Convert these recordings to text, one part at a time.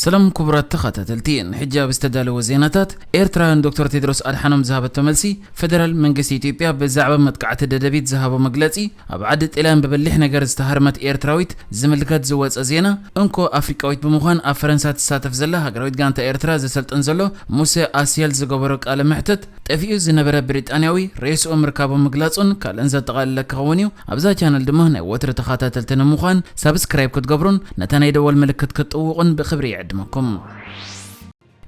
ሰላም ክቡራት ተኸታተልቲ፣ ንሕጂ ኣብ ዝተዳለወ ዜናታት፣ ኤርትራ ንዶክተር ቴድሮስ ኣድሓኖም ዝሃበቶ መልሲ፣ ፈደራል መንግስቲ ኢትዮጵያ ብዛዕባ መጥቃዕቲ ደደቢት ዝሃቦ መግለጺ፣ ኣብ ዓዲ ጥልያን ብበሊሕ ነገር ዝተሃርመት ኤርትራዊት ዝምልከት ዝወጸ ዜና፣ እንኮ ኣፍሪቃዊት ብምዃን ኣብ ፈረንሳ ትሳተፍ ዘላ ሃገራዊት ጋንታ ኤርትራ ዘሰልጥን ዘሎ ሙሴ ኣስያል ዝገበሮ ቃለ መሕትት፣ ጠፊኡ ዝነበረ ብሪጣንያዊ ሬስኡ ምርካቡ ምግላጹን ካልእን ዘጠቓለለ ክኸውን እዩ። ኣብዛ ቻነል ድማ ናይ ወትሪ ተኸታተልቲ ንምዃን ሳብስክራይብ ክትገብሩን ነታ ናይ ደወል ምልክት ክትጥውቑን ብኽብሪ ይዕድመኩም።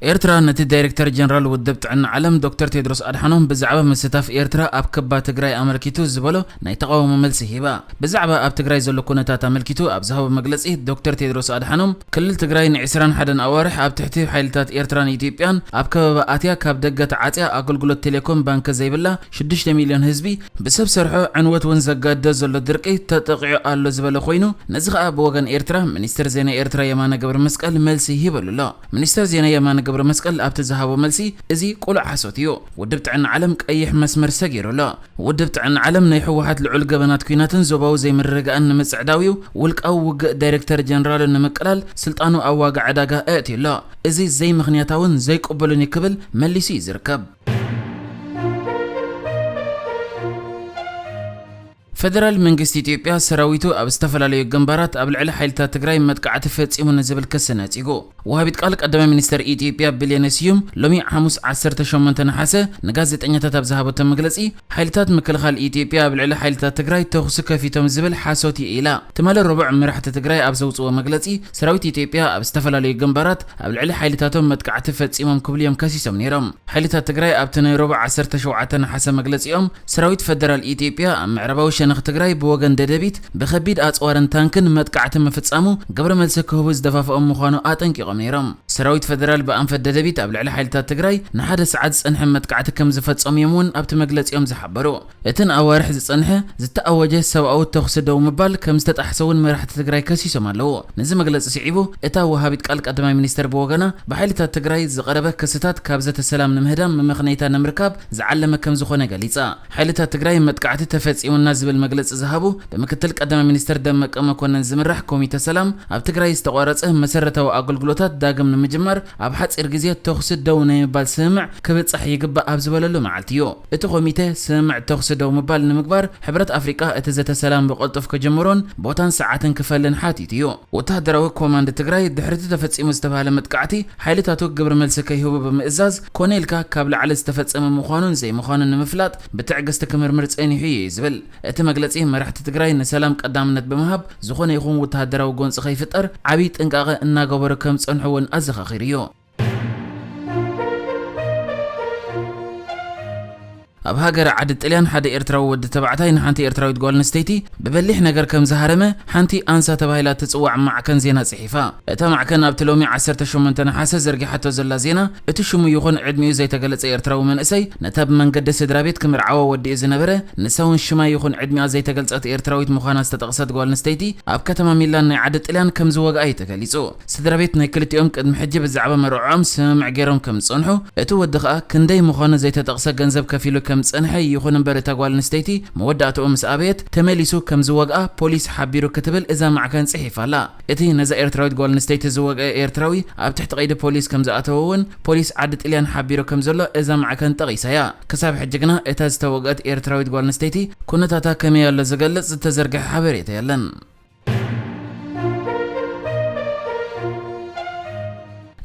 ኤርትራ ነቲ ዳይሬክተር ጀነራል ውድብ ጥዕና ዓለም ዶክተር ቴድሮስ ኣድሓኖም ብዛዕባ ምስታፍ ኤርትራ ኣብ ክባ ትግራይ ኣመልኪቱ ዝበሎ ናይ ተቓውሞ መልሲ ሂባ። ብዛዕባ ኣብ ትግራይ ዘሎ ኩነታት ኣመልኪቱ ኣብ ዝሃቦ መግለጺ፣ ዶክተር ቴድሮስ ኣድሓኖም፣ ክልል ትግራይ ን ዕስራን ሓደን ኣዋርሕ ኣብ ትሕቲ ሓይልታት ኤርትራን ኢትዮጵያን ኣብ ከበባ ኣትያ፣ ካብ ደገ ተዓጽያ፣ ኣገልግሎት ቴሌኮም ባንክ ዘይብላ፣ ሽዱሽተ ሚልዮን ህዝቢ ብሰብ ሰርሖ ዕንወት እውን ዘጋድዶ ዘሎ ድርቂ ተጠቒዑ ኣሎ ዝበለ ኮይኑ፣ ነዚ ኸኣ ብወገን ኤርትራ ሚኒስትር ዜና ኤርትራ የማነ ገብረ መስቀል መልሲ ሂበሉ ኣሎ። ሚኒስትር ዜና የማነ ገብረ መስቀል ኣብቲ ዝሃቦ መልሲ፣ እዚ ቁሉዕ ሓሶት እዩ። ውድብ ጥዕና ዓለም ቀይሕ መስመር ሰጊሩ ኣሎ። ውድብ ጥዕና ዓለም ናይ ህወሓት ልዑል ገበናት ኲናትን ዞባዊ ዘይምርግጋእን ንምጽዕዳው እዩ፣ ውልቃዊ ውግእ ዳይሬክተር ጀነራሉ ንምቅላል ስልጣኑ ኣብ ዋጋ ዕዳጋ ኣእትዩ ኣሎ። እዚ ዘይምኽንያታውን ዘይቅቡልን እዩ ክብል መሊሱ እዩ ዝርከብ። ፈደራል መንግስቲ ኢትዮጵያ ሰራዊቱ ኣብ ዝተፈላለዩ ግንባራት ኣብ ልዕሊ ሓይልታት ትግራይ መጥቃዕቲ ፈጺሙ ንዝብል ክሲ ነጺጉ። ወሃቢት ቃል ቀዳማይ ሚኒስተር ኢትዮጵያ ብሌነ ስዩም ሎሚ ሓሙስ ዓሰርተ ሸሞንተ ነሓሰ ንጋዜጠኛታት ኣብ ዝሃበቶ መግለጺ፣ ሓይልታት ምክልኻል ኢትዮጵያ ኣብ ልዕሊ ሓይልታት ትግራይ ተኹሲ ከፊቶም ዝብል ሓሶት እዩ ኢላ። ትማሊ ረቡዕ መራሕቲ ትግራይ ኣብ ዘውፅዎ መግለጺ፣ ሰራዊት ኢትዮጵያ ኣብ ዝተፈላለዩ ግንባራት ኣብ ልዕሊ ሓይልታቶም መጥቃዕቲ ፈጺሞም ክብሉ እዮም ከሲሶም ነይሮም። ሓይልታት ትግራይ ኣብቲ ናይ ረቡዕ ዓሰርተ ሸውዓተ ነሓሰ መግለጺኦም፣ ሰራዊት ፈደራል ኢትዮጵያ ኣብ ምዕራባዊ ሸነኽ ትግራይ ብወገን ደደቢት ብኸቢድ ኣጽዋርን ታንክን መጥቃዕቲ ምፍጻሙ ግብረ መልሲ ክህቡ ዝደፋፍኦም ምዃኑ ኣጠንቂቖም ነይሮም። ሰራዊት ፈደራል ብኣንፈት ደደቢት ኣብ ልዕሊ ሓይልታት ትግራይ ንሓደ ሰዓት ዝጸንሐ መጥቃዕቲ ከም ዝፈጸሙ እዮም እውን ኣብቲ መግለጺኦም ዝሓበሩ። እቲ ንኣዋርሕ ዝጸንሐ ዝተኣወጀ ሰብኣዊ ተኹሲ ደው ምባል ከም ዝተጣሕሰ እውን መራሕቲ ትግራይ ከሲሶም ኣለዉ። ነዚ መግለጺ ስዒቡ፣ እታ ወሃቢት ቃል ቀዳማይ ሚኒስተር ብወገና፣ ብሓይልታት ትግራይ ዝቐረበ ክስታት ካብ ዘተ ሰላም ንምህዳም መመኽነይታ ንምርካብ ዝዓለመ ከም ዝኾነ ገሊጻ። ሓይልታት ትግራይ መጥቃዕቲ ተፈጺሙና ዝብል መግለጺ ዝሃቡ ብምክትል ቀዳማይ ሚኒስተር ደመቀ መኮነን ዝምራሕ ኮሚተ ሰላም፣ ኣብ ትግራይ ዝተቋረጸ መሰረታዊ ኣገልግሎታት ዳግም ንምጅማር ኣብ ሓጺር ግዜ ተኹሲ ደው ናይ ምባል ስምምዕ ክብጻሕ ይግባእ ኣብ ዝበለሉ መዓልቲ እዩ። እቲ ኮሚተ ስምምዕ ተኹሲ ደው ምባል ንምግባር ሕብረት ኣፍሪቃ እቲ ዘተ ሰላም ብቐልጡፍ ክጅምሮን ቦታን ሰዓትን ክፈልን ሓቲቱ እዩ። ወተሃደራዊ ኮማንድ ትግራይ ድሕሪ እቲ ተፈጺሙ ዝተባህለ መጥቃዕቲ ሓይልታቱ ግብረ መልሲ ከይህቡ ብምእዛዝ፣ ኮነ ኢልካ ካብ ላዕሊ ዝተፈጸመ ምዃኑን ዘይምዃኑን ንምፍላጥ ብትዕግስቲ ክምርምር ጸኒሑ እዩ ዝብል። እቲ መግለጺ፣ መራሕቲ ትግራይ ንሰላም ቀዳምነት ብምሃብ፣ ዝኾነ ይኹን ወተሃደራዊ ጎንጺ ከይፍጠር ዓብዪ ጥንቃቐ እናገበሩ ከም ዝጸንሑ እውን ኣዘኻኺሩ እዩ። ኣብ ሃገረ ዓዲ ጥልያን ሓደ ኤርትራዊ ወዲ ተባዕታይ ንሓንቲ ኤርትራዊት ጓል ኣንስተይቲ ብበሊሕ ነገር ከም ዝሃረመ ሓንቲ ኣንሳ ተባሂላ እትጽዋዕ ማዕከን ዜና ጽሒፋ። እታ ማዕከን ኣብቲ ሎሚ ዓሰርተ ሸሞንተ ነሓሰ ዘርጊሓቶ ዘላ ዜና፣ እቲ ሽሙ ይኹን ዕድሚኡ ዘይተገለጸ ኤርትራዊ መንእሰይ ነታ ብመንገዲ ስድራ ቤት ክምርዓዋ ወዲኡ ዝነበረ፣ ንሳ እውን ሽማ ይኹን ዕድሚኣ ዘይተገልጸት ኤርትራዊት ምዃና ዝተጠቕሰት ጓል ኣንስተይቲ ኣብ ከተማ ሚላን ናይ ዓዲ ጥልያን ከም ዝወግኣ እዩ ተገሊጹ። ስድራ ቤት ናይ ክልቲኦም ቅድሚ ሕጂ ብዛዕባ መርዕዖም ስምምዕ ገይሮም ከም ዝጸንሑ፣ እቲ ወዲ ከኣ ክንደይ ምዃኑ ዘይተጠቕሰ ገንዘብ ከፊሉ ከም ዝጸንሐ፣ ይኹን እምበር እታ ጓል ኣንስተይቲ መወዳእትኡ ምስ ኣበየት ተመሊሱ ከም ዝወግኣ ፖሊስ ሓቢሩ ክትብል እዛ ማዕከን ጽሒፋ ኣላ። እቲ ነዛ ኤርትራዊት ጓል ኣንስተይቲ ዝወግአ ኤርትራዊ ኣብ ትሕቲ ቀይዲ ፖሊስ ከም ዝኣተወ እውን ፖሊስ ዓዲ ጥልያን ሓቢሩ ከም ዘሎ እዛ ማዕከን ጠቒሳ እያ። ክሳብ ሕጂ ግና እታ ዝተወግአት ኤርትራዊት ጓል ኣንስተይቲ ኩነታታ ከመይ ኣሎ ዝገልጽ ዝተዘርግሐ ሓበሬታ የለን።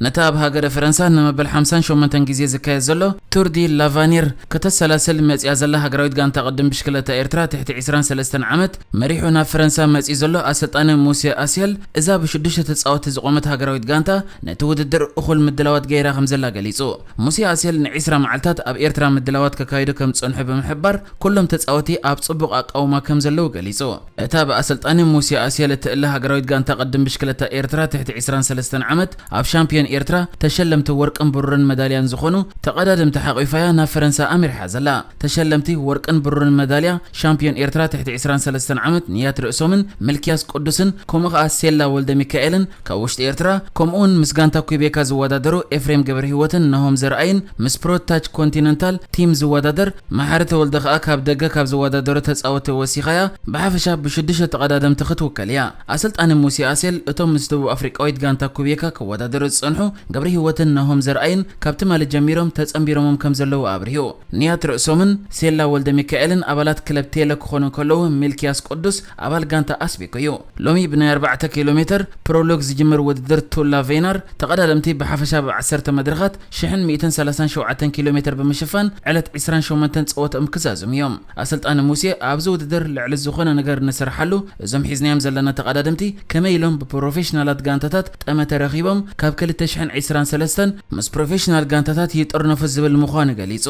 ነታ ኣብ ሃገረ ፈረንሳ ንመበል ሓምሳን ሸሞንተን ግዜ ዝካየድ ዘሎ ቱር ዲ ላቫኒር ከተሰላስል መጽያ ዘላ ሃገራዊት ጋንታ ቅድም ብሽክለታ ኤርትራ ትሕቲ ዕስራን ሰለስተን ዓመት መሪሑ ናብ ፈረንሳ መጽዩ ዘሎ ኣሰልጣኒ ሙሴ ኣስየል፣ እዛ ብሽዱሽተ ተጻወትቲ ዝቖመት ሃገራዊት ጋንታ ነቲ ውድድር እኹል ምድላዋት ገይራ ከም ዘላ ገሊጹ። ሙሴ ኣስየል ንዒስራ መዓልታት ኣብ ኤርትራ ምድላዋት ከካይዱ ከም ዝጸንሑ ብምሕባር፣ ኩሎም ተጻወቲ ኣብ ጽቡቕ ኣቃውማ ከም ዘለዉ ገሊጹ። እታ ብኣሰልጣኒ ሙሴ ኣስየል እትእለ ሃገራዊት ጋንታ ቅድም ብሽክለታ ኤርትራ ትሕቲ ዕስራን ሰለስተን ዓመት ኣብ ሻምፒዮን ኤርትራ ተሸለምቲ ወርቅን ብሩርን መዳልያን ዝኾኑ ተቐዳደምቲ ሓቒፋያ ናብ ፈረንሳ ኣምሪሓ ዘላ። ተሸለምቲ ወርቅን ብሩርን መዳልያ ሻምፒዮን ኤርትራ ትሕቲ ዕስራን ሰለስተን ዓመት ንያት ርእሶምን ምልክያስ ቅዱስን፣ ከምኡ ኸኣ ሴላ ወልደ ሚካኤልን ካብ ውሽጢ ኤርትራ፣ ከምኡውን ምስ ጋንታ ኩቤካ ዝወዳደሩ ኤፍሬም ገብረ ህይወትን ናሆም ዘርኣይን፣ ምስ ፕሮታች ኮንቲነንታል ቲም ዝወዳደር መሓሪ ተወልደ ኸኣ ካብ ደገ ካብ ዝወዳደሩ ተጻወትቲ ወሲኻያ። ብሓፈሻ ብሽዱሽተ ተቐዳደምቲ ክትውከል እያ። ኣሰልጣኒ ሙሴ ኣሴል እቶም ምስ ደቡብ ኣፍሪቃዊት ጋንታ ኩቤካ ክወዳደሩ ዝጸንሑ ገብረ ህይወትን ናሆም ዘርኣይን ካብ ትማሊ ጀሚሮም ተጸንቢሮሞም ከም ዘለዉ ኣብሪሁ። ንያት ርእሶምን ሴላ ወልደ ሚካኤልን ኣባላት ክለብ ቴለ ክኾኑ ከለዉ፣ ሚልክያስ ቅዱስ ኣባል ጋንታ ኣስቤኮ እዩ። ሎሚ ብናይ ኣርባዕተ ኪሎ ሜተር ፕሮሎግ ዝጅምር ውድድር ቱላ ቬናር ተቐዳደምቲ ብሓፈሻ ብ ዓሰርተ መድረኻት ሽሕን ሚእትን ሰላሳን ሸውዓተን ኪሎ ሜተር ብምሽፋን ዕለት ዕስራን ሸሞንተን ጸወትኦም ክዛዝሙ እዮም። ኣሰልጣኒ ሙሴ ኣብዚ ውድድር ልዕሊ ዝኾነ ነገር ንሰርሓሉ፣ እዞም ሒዝናዮም ዘለና ተቐዳደምቲ ከመይ ኢሎም ብፕሮፌሽናላት ጋንታታት ጠመተ ረኺቦም ካብ ክልተ ሽሕን ዕስራን ሰለስተን ምስ ፕሮፌሽናል ጋንታታት ይጥርነፉ ዝብል ምዃኑ ገሊጹ።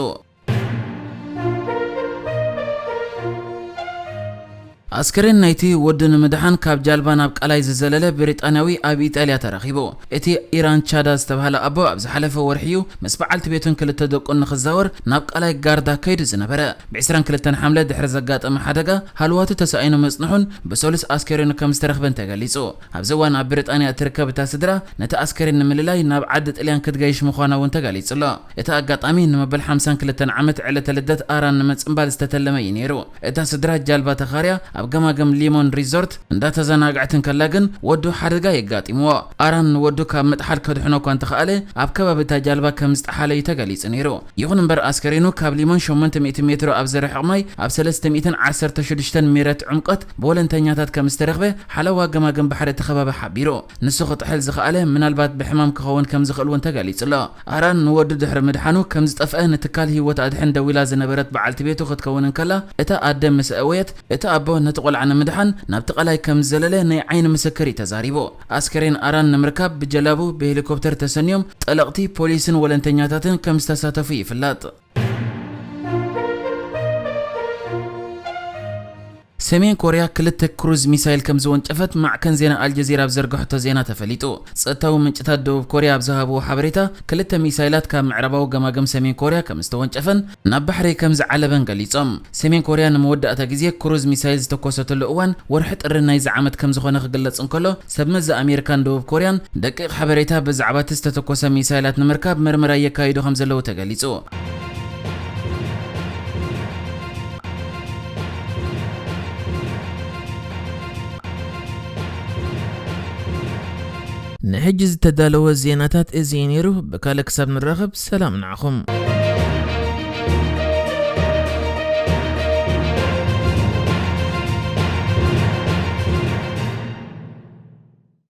ኣስከሬን ናይቲ ወዱ ንምድሓን ካብ ጃልባ ናብ ቃላይ ዝዘለለ ብሪጣንያዊ ኣብ ኢጣልያ ተረኺቡ። እቲ ኢራን ቻዳ ዝተባህለ ኣቦ ኣብ ዝሓለፈ ወርሒ እዩ ምስ በዓልቲ ቤቱን ክልተ ደቁን ንኽዛወር ናብ ቃላይ ጋርዳ ከይዱ ዝነበረ። ብ ዕስራን ክልተን ሓምለ ድሕሪ ዘጋጠመ ሓደጋ ሃልዋቱ ተሳኢኑ ምጽንሑን ብሰሉስ ኣስከሬኑ ከም ዝተረኽበን ተገሊጹ። ኣብዚ እዋን ኣብ ብሪጣንያ እትርከብ እታ ስድራ ነቲ ኣስከሬን ንምልላይ ናብ ዓዲ ጥልያን ክትገይሽ ምዃና እውን ተገሊጹ ኣሎ። እቲ ኣጋጣሚ ንመበል ሓምሳን ክልተን ዓመት ዕለተ ልደት ኣራን ንምጽንባል ዝተተለመ እዩ ነይሩ። እታ ስድራ ጃልባ ተኻርያ ኣብ ገማግም ሊሞን ሪዞርት እንዳተዘናግዐት እንከላ ግን ወዱ ሓደጋ የጋጢምዎ። ኣራን ንወዱ ካብ ምጥሓል ከድሕኖ እኳ እንተኸኣለ፣ ኣብ ከባቢ እታ ጃልባ ከም ዝጠሓለ እዩ ተገሊጹ ነይሩ። ይኹን እምበር ኣስከሬኑ ካብ ሊሞን ሸሞንተ ሚእቲ ሜትሮ ኣብ ዝርሕቕ ማይ ኣብ ሰለስተ ሚእትን ዓሰርተ ሽዱሽተን ሜትር ዕምቆት ብወለንተኛታት ከም ዝተረኽበ ሓለዋ ገማግም ባሕሪ እቲ ከባቢ ሓቢሩ። ንሱ ክጥሕል ዝኸኣለ ምናልባት ብሕማም ክኸውን ከም ዝኽእል እውን ተገሊጹ ኣሎ። ኣራን ንወዱ ድሕሪ ምድሓኑ ከም ዝጠፍአ ንትካል ህይወት ኣድሕን ደዊላ ዝነበረት በዓልቲ ቤቱ ክትከውን እንከላ፣ እታ ኣደ ምስ ኣእወየት፣ እቲ ኣቦ ነቲ ቆልዓ ንምድሓን ናብቲ ቀላይ ከም ዝዘለለ ናይ ዓይኒ ምስክር እዩ ተዛሪቡ። ኣስከሬን ኣራን ንምርካብ ብጀላቡ ብሄሊኮፕተር ተሰንዮም ጠለቕቲ ፖሊስን ወለንተኛታትን ከም ዝተሳተፉ ይፍለጥ። ሰሜን ኮርያ ክልተ ክሩዝ ሚሳይል ከም ዝወንጨፈት ማዕከን ዜና ኣልጀዚራ ኣብ ዘርግሐቶ ዜና ተፈሊጡ። ጸጥታዊ ምንጭታት ደቡብ ኮርያ ኣብ ዝሃብዎ ሓበሬታ፣ ክልተ ሚሳይላት ካብ ምዕራባዊ ገማግም ሰሜን ኮርያ ከም ዝተወንጨፈን ናብ ባሕሪ ከም ዝዓለበን ገሊጾም። ሰሜን ኮርያ ንመወዳእታ ግዜ ክሩዝ ሚሳይል ዝተኮሰትሉ እዋን ወርሒ ጥሪ ናይዚ ዓመት ከም ዝኾነ ክግለጽ እንከሎ፣ ሰብ መዚ ኣሜሪካን ደቡብ ኮርያን ደቂቕ ሓበሬታ ብዛዕባ እቲ ዝተተኮሰ ሚሳይላት ንምርካብ መርመራ የካይዱ ከም ዘለዉ ተገሊጹ። ንሕጂ ዝተዳለወ ዜናታት እዚ እዩ ነይሩ። ብካልእ ክሳብ ንራኸብ ሰላም ንዓኹም።